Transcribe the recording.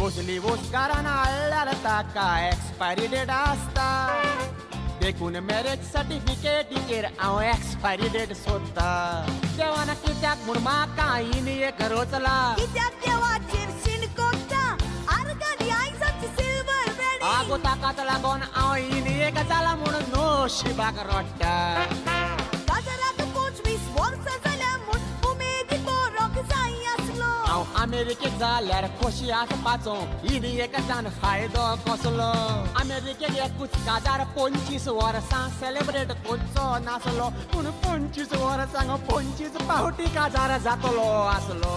कसली वस्त घरान हाडल्यार ताका एक्सपायरी डेट आसता. देखून मॅरेज सर्टिफिकेटीचेर हांव एक्सपायरी डेट सोदता. देवान कित्याक म्हूण म्हाका एक रोचला, कित्याक देवाचेर शिणकोता आर्गांनी आयजाची सिल्वर वेडिंग. आगो ताकाच लागून हांव एक जाला म्हूण नशिबाक रडटा. काजाराक 25 वर्सां जाल्या म्हूण उमेदी बरोंक जाय आसलो. हांव अमेरिकेक जाल्यार खोशी आसपाचो एक जावन फायदो कसलो. अमेरिकेक एकूच काजार 25 वर्सां सेलेब्रेट करचो नासलो, पूण 25 वर्सांक 25 फावटी काजार जातलो आसलो.